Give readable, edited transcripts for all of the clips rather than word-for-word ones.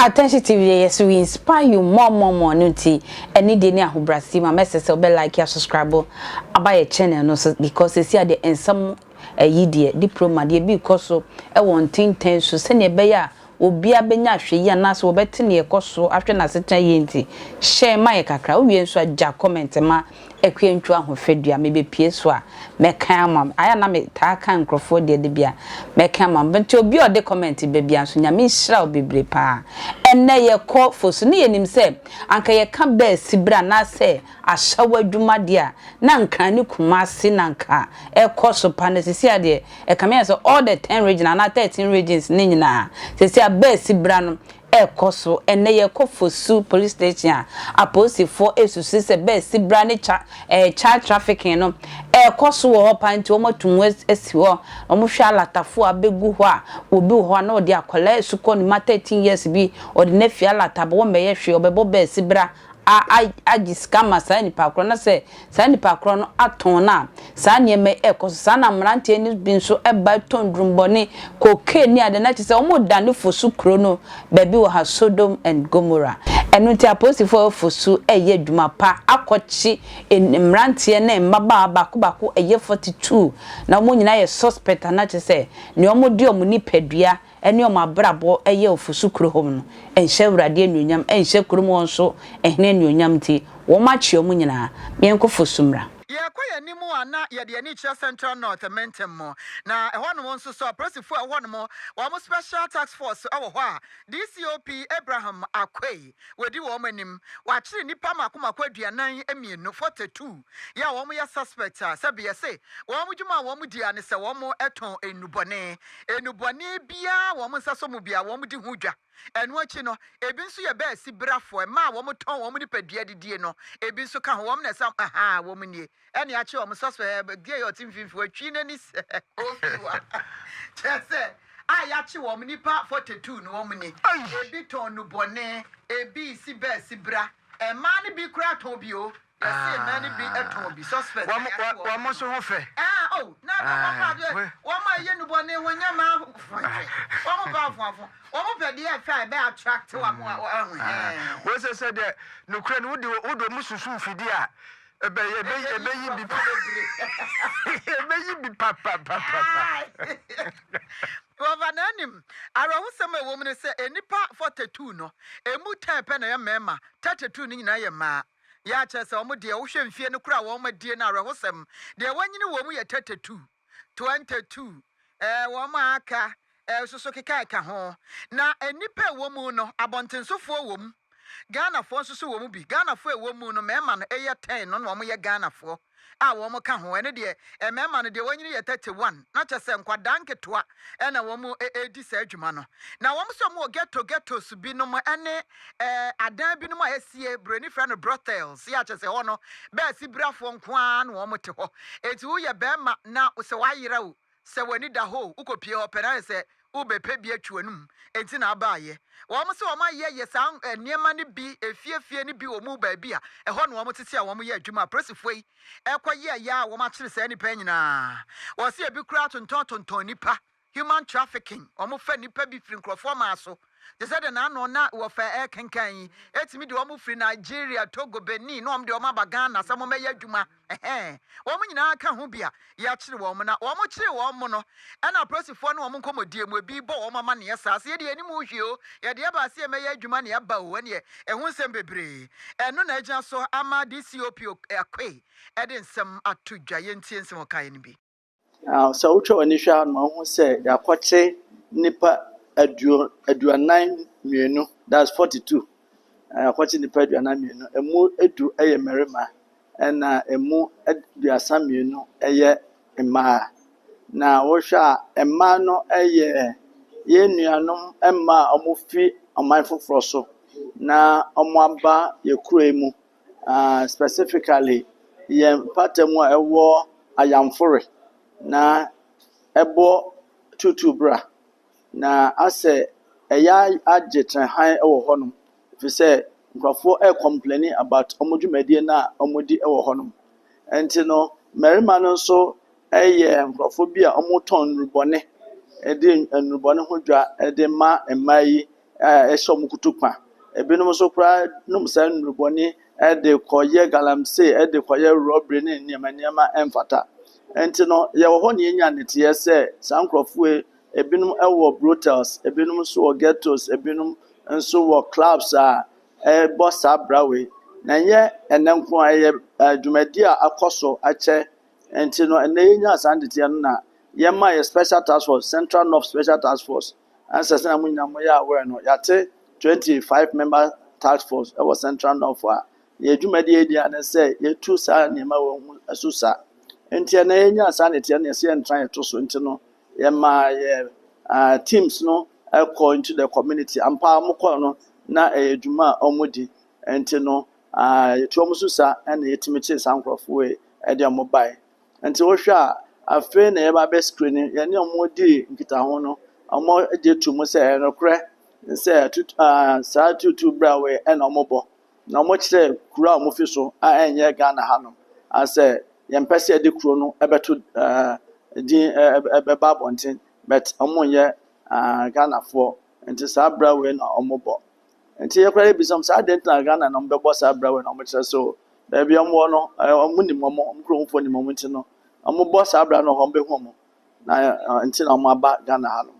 Attention TV yɛ so we inspire you more, more, more. No nti ɛne deɛ ne ahobrɛase ma mɛsɛ sɛ wobɛ like a subscribe aba yɛ channel no so, because ɛsi adeɛ nsɛm ɛyi deɛ diploma deɛ bi kɔ so ɛwɔ ntenten so sɛnea ɛbɛyɛ a obiara bɛnya ahwɛ yi anaasɛ wɔbɛte ne ɛkɔ so ahwɛ n'asetena yie. Nti hyɛ ma yɛ kakra, wowie nso agya comment ma Akua Ntwu Ahofadua. Mebɛpie so a mɛka ama ayɛ na metaa ka nkurɔfoɔ deɛ de bia mɛka ama. Nti obi a ɔde comment baabi nso, Nyame nhyira wo bebree paa. Ɛnnɛ yɛkɔ fo so ne yɛnim sɛ anka yɛka bɛɛ sibere anaasɛ ahyɛwɔ adwuma deɛ a na Nkran ne Kumase na nka ɛkɔ so pa no. Sisi adeɛ ɛka mi yɛ sɛ all the 10 regions anaa 13 regions ne nyinaa sisi a bɛɛ sibere no ɛkɔ so. Ɛnɛ yɛkɔ Fosu Police Station a apolisifoɔ esusu sɛ bɛɛ sibra ne cha child trafficking no ɛkɔ so wɔ hɔ paa. Nti wɔn atum asi hɔ, wɔn hwɛ alatafoɔ abɛgu hɔ a obi wɔ hɔ a na ɔde akwadaa esukɔ ne ma 13 years bi ɔde n'afi alata bɔ wɔn bɛyɛ hwee, ɔbɛbɔ bɛɛ sibra agye sika ma saa nipa korɔ na sɛ saa nipa korɔ no atɔn na saa nneɛma ɛkɔ so. Saa na mmeranteɛ no bi nso ɛba tɔn durumbɔne, cocaine ne ade na kyerɛ sɛ wɔn da ne Fosu kuro no baabi wɔ ha Sodom and Gomorrah. Ɛno nti apolisifoɔ Fosu ɛyɛ adwuma pa akɔkye mmeranteɛ ne mmabaawa baako baako ɛyɛ 42 na wɔn nyinaa yɛ suspect ana kyerɛ sɛ nea wɔn di wɔn nipadua ɛne wɔn abrabɔ ɛyɛ Ofosu kuro hɔ no ɛnhyɛ Awurade anuonyam, ɛnhyɛ kurom hɔ nso ɛhene anuonyam. Nti wɔn akyi wɔn nyinaa. Yɛnkɔ Fosu mmra. Yɛkɔ yɛn anim a na yɛde ani kyerɛ Central North mantam mu na ɛhɔnom nso so apolisifoɔ a ɛhɔnom wɔn special task force ɛwɔ hɔ a DCOP Abraham Akwei wɔdi wɔn anim wɔakyere nnipa mako mako 42, 42 yɛ a wɔn yɛ suspect a sɛbi yɛse wɔn dwuma a wɔn di a ne sɛ wɔn tɔn nnubɔne, nnubɔne biara wɔn nsa so mu bia wɔn di ho dwa. Ɛno akyi no ebi nso yɛ bɛɛ si brafoɔ mmaa a wɔn tɔn wɔn nipadua didie no ebi nso ka ho. Wɔn na ɛsɛ aha wɔn nie ɛne akyi wɔn suspect deɛ yɛ ɔte mfimfini watwi n'ani sɛ ofi wa kyerɛ sɛ a yɛakye wɔn nipa 42 no wɔn ni. Ebi tɔn nubɔne, ebi si bɛɛ si bra, mmaa no bi kura tɔn bi o, yɛsi mmaa no bi tɔn bi, suspect. Wɔn wɔn nso ho fɛ. Ah oh, na wɔn fa adeɛ wɔn a ɛyɛ nubɔne wɔn nyɛ maa fɔnfɛ wɔn ba afoafo wɔn pɛ deɛ ɛfɛ a ɛbɛ attract wɔn a ɛho hɛn. Wọ́n sɛ sɛ deɛ nukura no wode wode ɔmo susu mfidie a ɛbɛyɛ ɛbɛyi bi ɛbɛyi bi papapapa. Wɔfa n'anim awerɛhosɛm a ɛwɔ mu no sɛ nnipa 42 no emu 10 pɛ na ɛyɛ mmarima, 32 no nyinaa yɛ mmaa. Yɛ akyerɛ sɛ wɔn deɛ wohwɛ mfie no kora a wɔn adie no, awerɛhosɛm deɛ wɔanyini wɔ mu yɛ 32, 22 wɔn a aka soso keka ɛka ho. Na nnipa a ɛwɔ mu no abɔntensofoɔ wɔ mu, Ghanafoɔ nso so wɔ mu bi. Ghanafoɔ a ɛwɔ mu no mmarima no ɛyɛ 10 no na wɔn yɛ Ghanafoɔ a wɔn ka ho. Ɛno deɛ mmarima no deɛ wɔnyini yɛ 31 na kyerɛ sɛ nkwadaa nketewa ɛna wɔn ɛredi saa adwuma no. Na wɔn nso wɔn wɔ ghetto ghettos binom ɛne adan binom a ɛsie buroni frɛ no brothels, yɛ akyerɛ sɛ hɔ no bɛɛsi brafoɔ nko ara na wɔn te hɔ. Eti woyɛ bɛrima na sɛ wayera o, sɛ w'ani da hɔ o, wokɔpie hɔ pɛ na ayɛ sɛ wobɛpɛ bi atwi w'anum. Enti na abaayɛ wɔn sɛ wɔn ayɛ yɛ saa nneɛma no bi efiefie no bi wɔ mu baabi a ɛhɔ na wɔn tete a wɔn yɛ adwuma. Apolisifoɔ yi ɛkɔ yɛ ɛyɛ a wɔn akyere saa nipa nyinaa. Wɔsi ebi kura tontɔn tontɔn nipa, human trafficking, wɔn fɛ nipa bi firi nkurɔfoɔ maa so te sɛ de n'ano na wɔfɛ ɛkenkan yi etimi de wɔn firi Nigeria, Togo, Benin na wɔn de wɔn aba Ghana sɛ wɔn bɛyɛ adwuma. Ɛhɛn, wɔn nyinaa ka ho bi a yɛakyere wɔn. Na wɔn kyere wɔn mo no ɛna apolisifoɔ ne wɔn nkɔmmɔdie mu ebi bɔ wɔn amaneɛ saa sɛ yɛde anim hwie o, yɛde ɛba ase yɛmɛyɛ adwuma ne ɛba o. Ɛneɛ ɛho nsɛm bebree ɛno na ɛgyina so ama DCOP Akoe ɛde nsɛm ato dwa. Yɛntie nsɛm ɔkaeɛ no bi. Sɛ wotwa w'ani hwɛ a na wahu sɛ yɛakɔkye nnipa 42, that's 42. Yɛakɔkye nnipa 42. Emu 10 yɛ mmarima ɛna emu 32 yɛ mmaa. Na wohwɛ a mmaa no yɛ yɛn nuanom mmaa a wɔfi ɔman foforɔ so na wɔaba yɛn kuro yi mu. Specifically yɛn mpata mu a ɛwɔ Ayamfore na ɛbɔ tutu bra. Na asɛ ɛyɛ agye tenhan wɔ hɔnom ɛfiri sɛ nkurɔfoɔ ɛrecomplain about wɔn dwumadie no a wɔdi wɔ hɔnom. Nti no mmarima no nso yɛ nkurɔfoɔ bi a wɔtɔn nnubɔne de nnubɔne ho dwa de ma mmaa yi. a ɛhyɛ wɔn kutukpa. Ebinom nso koraa nom saa nnurubɔne de kɔyɛ galamsey, de kɔyɛ robbery ne nneɛma nneɛma ɛmfata. Nti no, yɛwɔ hɔ na yɛnya nteteeɛ sɛ saa nkurɔfoɔ yi, ebinom wɔ brothels, ebinom nso wɔ ghettos, ebinom nso wɔ clubs a ɛrebɔ saa bra wei. Na ɛnyɛ ɛnnɛ nko ara, ɛyɛ dwumadi a akɔ so akyɛ. Nti no, ɛnnɛ yɛnya saa nteteeɛ no na yɛma yɛ special task force, Central North Special Task Force, ansɛ sɛ na mo nyinaa moyɛ aware no, yɛate 25 member task force ɛwɔ Central North a yɛn dwumadi a yɛdi ne sɛ yɛtu saa nneɛma wɔ ho so sa. Nti ɛnnɛ yɛnya saa nteteeɛ no, yɛsɛ yɛntra yɛto so. Nti no, yɛma yɛ teams no ɛkɔ into the community. Ampa, wɔkɔ no na ɛyɛ dwuma a wɔdi. Nti no, yɛtu wɔn so sa ɛna yɛtumi kyee saa nkurɔfoɔ yi ɛde wɔn baeɛ. Nti wohwɛ a, afei na yɛba abɛ screen yɛne wɔn di nkitaho no, wɔn gye to mu sɛ ɛyɛ nokorɛ sɛ tut saa tutu bra wei ɛna wɔbɔ. Na wɔkyerɛ kuro a wɔfi so a ɛnyɛ Ghana ha no, asɛ yɛmpɛ sɛ yɛde kuro no ɛbɛto din ɛbɛba abɔnten, but wɔn nyɛ Ghanafoɔ. Nti saa bra wei na wɔbɔ. Nti yɛkora yɛbisa wɔn saa adeɛ nti na Ghana na wɔbɛbɔ saa bra wei na wɔkyerɛ sɛ baabi a wɔwɔ no, wɔn nim wɔn, wɔn kuromfoɔ nim wɔn, nti no wɔbɔ saa bra no hɔ, wɔbɛhu wɔn na nti na wɔn aba Ghana ha no.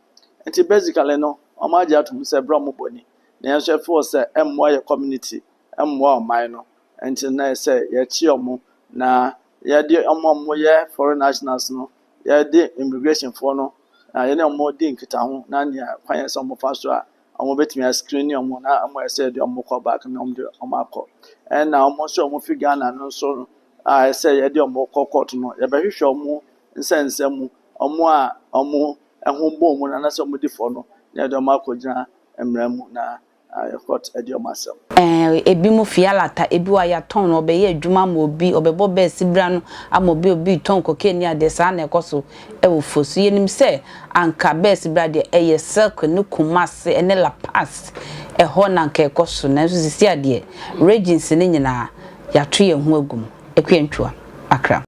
Nti basically no, wɔn agye ato mu sɛ bra wɔn bɔ ni, na yɛn nso ɛfo sɛ ɛmmoa yɛ community, ɛmmoa ɔman no. Nti na yɛ sɛ yɛkyi wɔn na yɛde wɔn a wɔyɛ foreign nationals no, yɛde immigration foɔ no na yɛne wɔn di nkitaho na nea kwan yɛ sɛ wɔfa so a wɔn bɛtumi ascreen wɔn na wɔn ayɛ sɛ yɛde wɔn kɔ back na wɔn de wɔn akɔ. Ɛna wɔn nso a wɔfi Ghana no nso a ɛsɛ yɛde wɔn kɔ court no, yɛbɛhwehwɛ wɔn nsɛnsɛm mu, wɔn a wɔn ho bɔ wɔn anaasɛ wɔn di fɔ no, na yɛde wɔn akɔgyina mmara mu na court ɛde wɔn asɛm. Ebi mu fi alata, ebi wa yɛatɔn no, ɔbɛyɛ adwuma ama obi, ɔbɛbɔ bɛɛsi bra no ama obi, obi tɔn cocaine ne adeɛ. Saa na ɛkɔ so ɛwɔ fo so. Yɛnim sɛ anka bɛɛsi bra deɛ, ɛyɛ Circle ne Kumase ɛne Lapaz ɛhɔ na anka ɛkɔ so, nanso sisi adeɛ, regions ne nyinaa yɛato yɛn ho agu mu. Akua Ntwa, Accra.